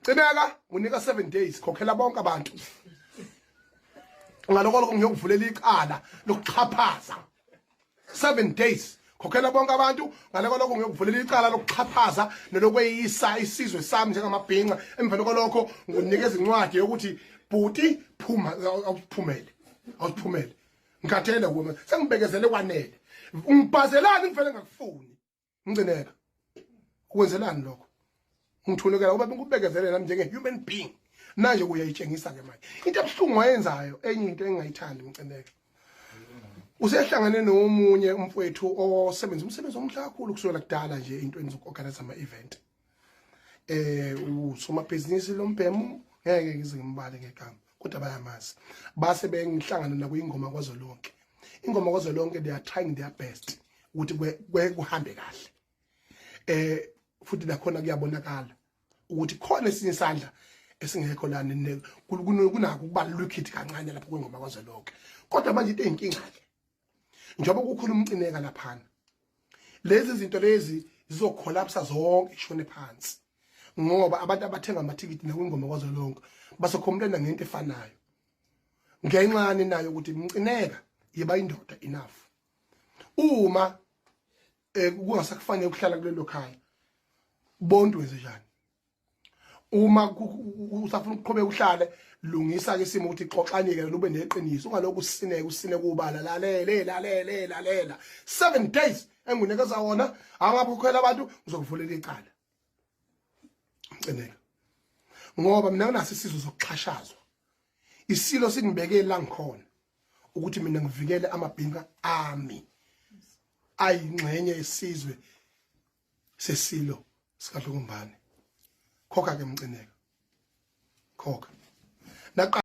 Cineka unika 7 days, khokhela bonke abantu. Ngaloko lokho ngiyokuvulela icala lokuxhaphaza. 7 days, khokhela bonke abantu. Ngaloko lokho ngiyokuvulela icala lokuxhaphaza nelokweyisa isizwe sami njengamabhinca. Emveni kwalokho ngikunikeza incwadi yokuthi bhuti phuma, awuphumele, awuphumele. Ngikhathele kuwe, sengibekezele kwanele. Ungibhazelani ngivele ngakufuni? Ngcineka, ukwenzelani lokho? Ngithulekela kuba ngikubekezele nami njenge human being. Manje uyayitshengisa ke manje into ebuhlungu wayenzayo. Enye into engingayithandi, Mcineka, usehlangane nomunye umfowethu osebenza umsebenzi omuhle kakhulu kusukela kudala nje intweni zoku-organize ama-event. Usomabhizinisi lombhemu, ngeke ngize ngimbale ngegama kodwa bayamazi. Base bengihlangana nakuyingoma kwazolonke. Ingoma kwazolonke, they are trying their best ukuthi kuhambe kahle, futhi nakhona kuyabonakala ukuthi khona esinye isandla esingekho lana, kunako ukubalulekile kancane lapho kwengoma kwazolonke. Kodwa manje into eyinkinga ke, njengoba kukhona uMcineka laphana, lezi zinto lezi zizokhollapsa zonke, ishone phansi, ngoba abantu abathenga amathikithi nakwingoma kwazolonke basocomplaina ngento efanayo ngenxani nayo ukuthi Mcineka yiba indoda enough uma kungasakufanele ukuhlala kulelo khaya. Bonke wenze njani? Uma usafuna ukuqhubeka uhlale, lungisa ke isimo ukuthi xoxanike, lube neqiniso. Ungalokhu usineke, usine kubala. Lalele, lalele, lalela. 7 days engunikeza wona, angabukhokhela abantu, ngizokuvulela icala, Mcineka, ngoba mina nginaso isizwe sokuxhashazwa. Isilo singibeke la ngikhona ukuthi mina ngivikele amabhinca ami ayingxenye yesizwe sesilo sikaDlokombane. Khokha ke, Mcineka, khokha. Naqa